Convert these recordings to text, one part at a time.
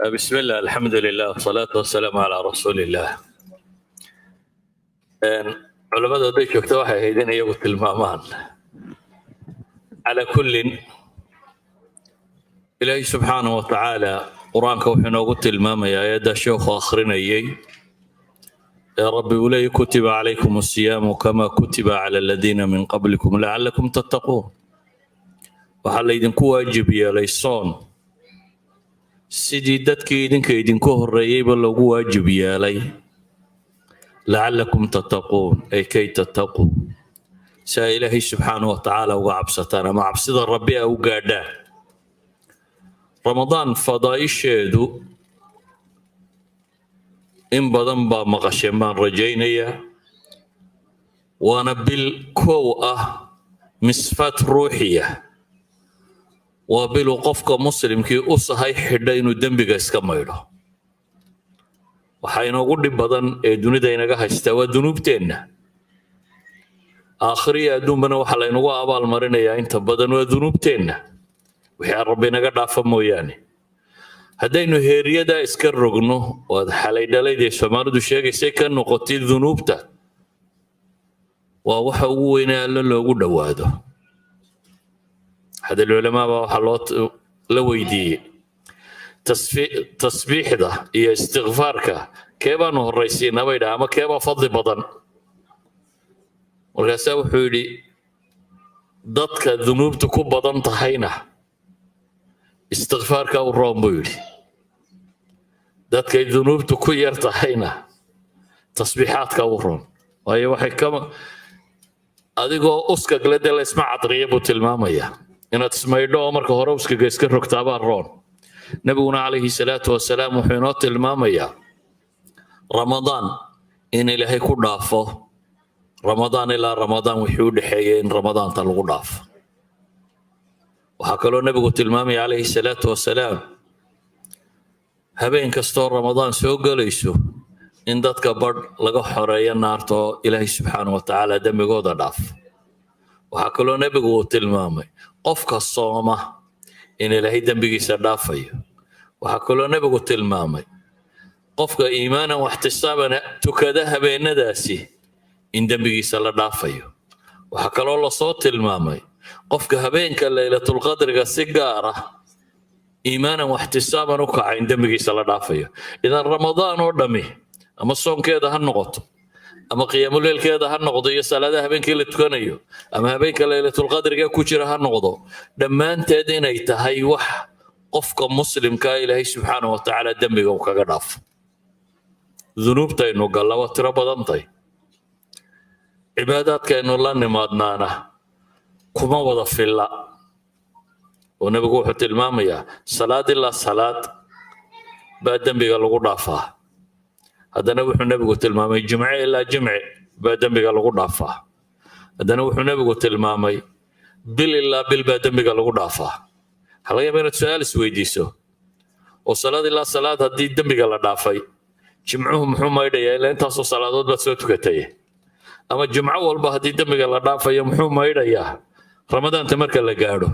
بسم الله، الحمد لله، والصلاة والسلام على رسول الله. Culamadu hadday joogto waxay ahayd in iyagu tilmaamaan. Calaa kullin, Ilaahay subxaanahu wa tacaala Qur-aanka wuxuu inoogu tilmaamayaa aayadda sheekhu akhrinayay ee Rabbi uu leeyay: "كتب عليكم الصيام كما كتب على الذين من قبلكم لعلكم تتقون." Waxaa laydinku waajib yeelay soon sidii dadkii idinka idinku horreeyeyba loogu waajib yeelay، لعلكم تتقون، أي كي تتقوا، si ay Ilaahay subxaanahu wa tacaala uga cabsataan ama cabsida Rabbi a u gaadhaan. Ramadaan fadaa'isheedu in badan baa maqasheen baan rajaynayaa. Waana bil kow ah misfaat ruuxiya. Waa biluu qofka muslimkii u sahay xidha inuu dembiga iska maydho. Waxaa inoogu dhib badan ee dunida inaga haystaa waa dunuubteenna. Aakhiriya adduunbana waxaa laynagu abaalmarinayaa inta badan waa dunuubteenna, wixii Rabbi inaga dhaafa mooyaane. Haddaynu heeryadaa iska rogno oo aad xalay dhalayd ee Soomaalidu sheegaysay ka noqotay dunuubta, waa waxa ugu weynee Alle loogu dhowaado. أحد العلماء baa waxaa loo la weydiiyey: tasbiixda iyo istikfaarka kee baanu horraysiinaa, bay dhaha, ama keebaa fadli badan? Markaasaa wuxuu yidhi: dadka dunuubtu ku badan tahayna istikfaarka u roon, buu yidhi, dadkay dunuubtu ku yar tahayna tasbiixaadka u roon. Waayo, waxay ka adigoo uskagle dee la isma cadriya buu tilmaamayaa. Inaad ismaydho oo marka hore uskaga iska rogtaabaa roon. Nebiguna calayhi salaatu wasalaam wuxuu inoo tilmaamayaa Ramadaan in Ilaahay ku dhaafo Ramadaan ilaa Ramadaan wixii u dhexeeyay, in Ramadaanta lagu dhaafo. Waxaa kaloo nebigu tilmaamaya calayhi salaatu wasalaam habeen kastoo Ramadaan soo gelayso in dadka badh laga xoreeyo naarta oo Ilaahay subxaana wa tacaala dembigooda dhaaf. Waxaa kaloo nebigu uu tilmaamay qofka sooma in Ilaahay dembigiisa dhaafayo. Waxaa kaloo nebigu tilmaamay qofka إيمانا واحتسابا tukada habeenadaasi in dembigiisa la dhaafayo. Waxaa kaloo lasoo tilmaamay qofka habeenka Laylatulqadriga si gaar ah إيمانا واحتسابا u kaca in dembigiisa la dhaafayo. Idan Ramadaan oo dhammi, ama soonkeeda ha noqoto, ama qiyaamuleylkeeda ha noqdo iyo salaadaha habeenkii la tukanayo, ama habeenka Laylatulqadriga ku jira ha noqdo, dhammaanteed inay tahay wax qofka muslimkaa Ilaahay subxaana wa tacaala dembiga uu kaga dhaafo. Dunuubtaynu galla waa tiro badantay, cibaadaadkaynu la nimaadnaana kuma wada filla, oo nebigu wuxuu tilmaamayaa salaad ilaa salaad baa dembiga lagu dhaafaa. Haddana wuxuu nebigu tilmaamay jimce ilaa jimce baa dembiga lagu dhaafaa. Haddana wuxuu nebigu tilmaamay bil ilaa bil baa dembiga lagu dhaafaa. Waxaa laga yaabaa inaad su-aal isweydiiso: oo salaad ilaa salaad haddii dembiga la dhaafay, jimcuhu muxuu maydhayaa? Ilaa intaasoo salaadood baad soo tukatay. Ama jimco walba haddii dembiga la dhaafayo, muxuu maydhayaa Ramadaanta marka la gaadho?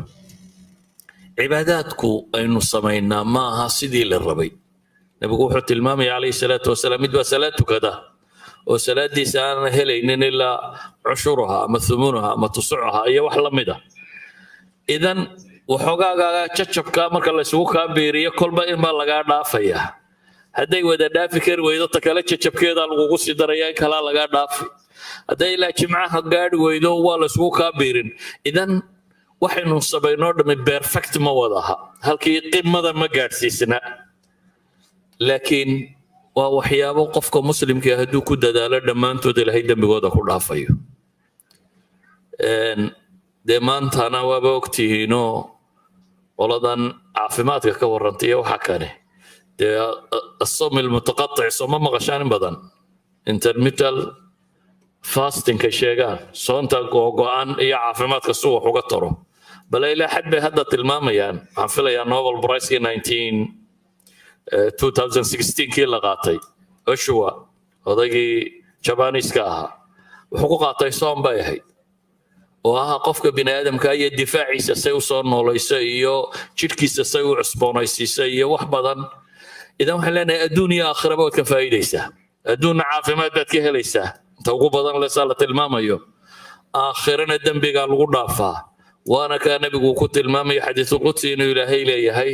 Cibaadaadku aynu samaynaa ma aha sidii la rabay. Nebigu wuxuu tilmaamaya calayhi salaatu wasalaam mid baa salaad tukada oo salaadiisa aanan helaynin ilaa عشرها ama ثمنها ama تسعها iyo wax la mid a. Idan waxoogaagaaga jajabka marka laysugu kaa biiriyo, kolba inbaa lagaa dhaafayaa. Hadday wada dhaafi kari weydo, ta kale jajabkeedaa lagugu sii daraya, in kalaa lagaa dhaafi. Hadday ilaa jimcaha gaadhi weydo, waa laysugu kaa biirin. Idan waxaynu samaynoo dhammi perfect ma wadaha, halkii qimada ma gaadhsiisna, laakiin waa waxyaabo qofka muslimka hadduu ku dadaalo dhammaantood Ilaahay dembigooda ku dhaafayo. Dee maantana waaba ogtihiinoo qoladan caafimaadka ka warrantay iyo waxa kale dee الصوم المتقطع sooma maqashaan in badan? Intermittent fastingka sheegaan, soonta googo-an iyo caafimaadka si wax uga taro, bale ilaa xad bay hadda tilmaamayaan. Waxaan filayaa Nobel Prizekii 2016 kii la qaatay Ohsawa, odaygii Jabaniiska ahaa, wuxuu ku qaatay soon bay ahayd oo ah qofka bini aadamka iyo difaaciisa say u soo noolayso iyo jidhkiisa say u cusboonaysiisa iyo wax badan. Idan waxaan leenahay, adduun iyo aakhiraba waad ka faa'iidaysaa. Adduunna caafimaad baad ka helaysaa inta ugu badan lesaa la tilmaamayo, aakhirana dembigaa lagu dhaafaa. Waana kaa Nebigu ku tilmaamayo xadiisulqudsi inuu Ilaahay leeyahay: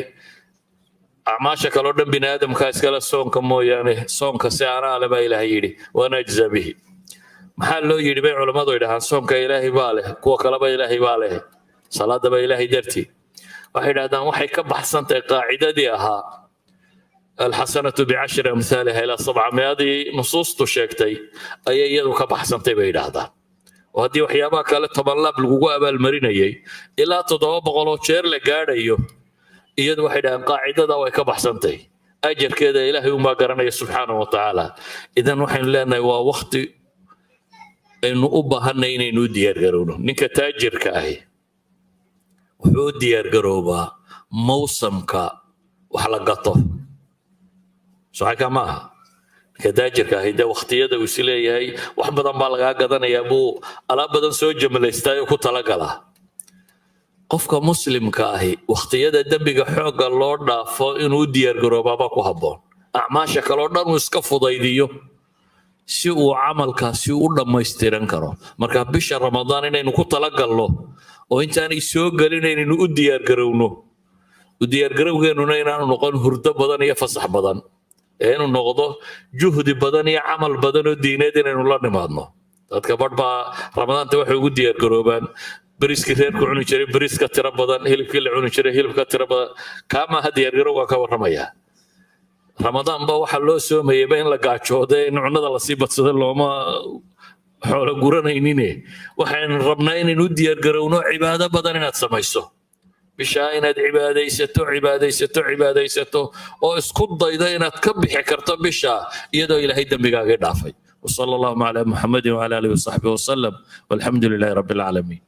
"Acmaasha kaloo dhan bini aadamkaa iskale, soonka mooyaane, soonka si anaa le," baa Ilaahay yidhi, "وأنا أجزي به." Maxaa loo yidhi bay culammadu yidhahaan soonka Ilaahay baa leh, kuwa kaleba Ilaahay baa leh, salaadaba Ilaahay dartii? Waxay yidhahdaan waxay ka baxsantahay qaacidadii ahaa الحسنة بعشر أمثالها إلى 700 nusuustu sheegtay ayay iyadu ka baxsantay, bay yidhaahdaan. Oo haddii waxyaabaha kale 10 laab lagugu abaalmarinayay ilaa 700 jeer la gaadhayo, iyadu waxay dhahaan qaacidada way ka baxsantay. Ajarkeeda Ilaahay unbaa garanaya subxaanahu wa tacaala. Idan waxaynu leenahay waa wakti aynu u baahanay inaynu u diyaargarowno. Ninka taajirka ahi wuxuu u diyaargaroobaa mawsamka wax la gato, soxaka maaha? Ninka taajirka ahi dee wakhtiyada uu isleeyahay wax badan baa lagaa gadanayaa buu alaab badan soo jamalaystaa oo ku talagalaa. Qofka Muslimka ahi wakhtiyada dembiga xoogga loo dhaafo inuu u diyaargaroobaabaa ku habboon, acmaasha kaleo dhan uu iska fudaydiyo si uu camalkaasi u dhammaystiran karo. Marka bisha Ramadaan inaynu ku talagalno oo intaanay soo gelin inaynu u diyaargarowno, u diyaargarowgeennuna inaanu noqon hurdo badan iyo fasax badan, ee inuu noqdo juhdi badan iyo camal badan oo diineed inaynu la nimaadno. Dadka badh baa Ramadaanta waxay ugu diyaargaroobaan beriskii reerku cuni jiray beriska tiro badan, hilibkii la cuni jiray hilibka tiro badan. Kaa maaha diyaargarowga ka warramaya. Ramadaan ba waxaa loo soomayayba in la gaajooda, in cunada lasii badsado looma xoolo guranaynin. Waxaynu rabnaa inaynu u diyaargarowno cibaado badan inaad samayso bishaa, inaad cibaadaysato, cibaadaysato, cibaadaysato, oo isku daydo inaad ka bixi karto bisha iyadoo Ilaahay dembigaagii dhaafay. وصلى اللهم على محمد وعلى اله وصحبه وسلم، والحمد لله رب العالمين.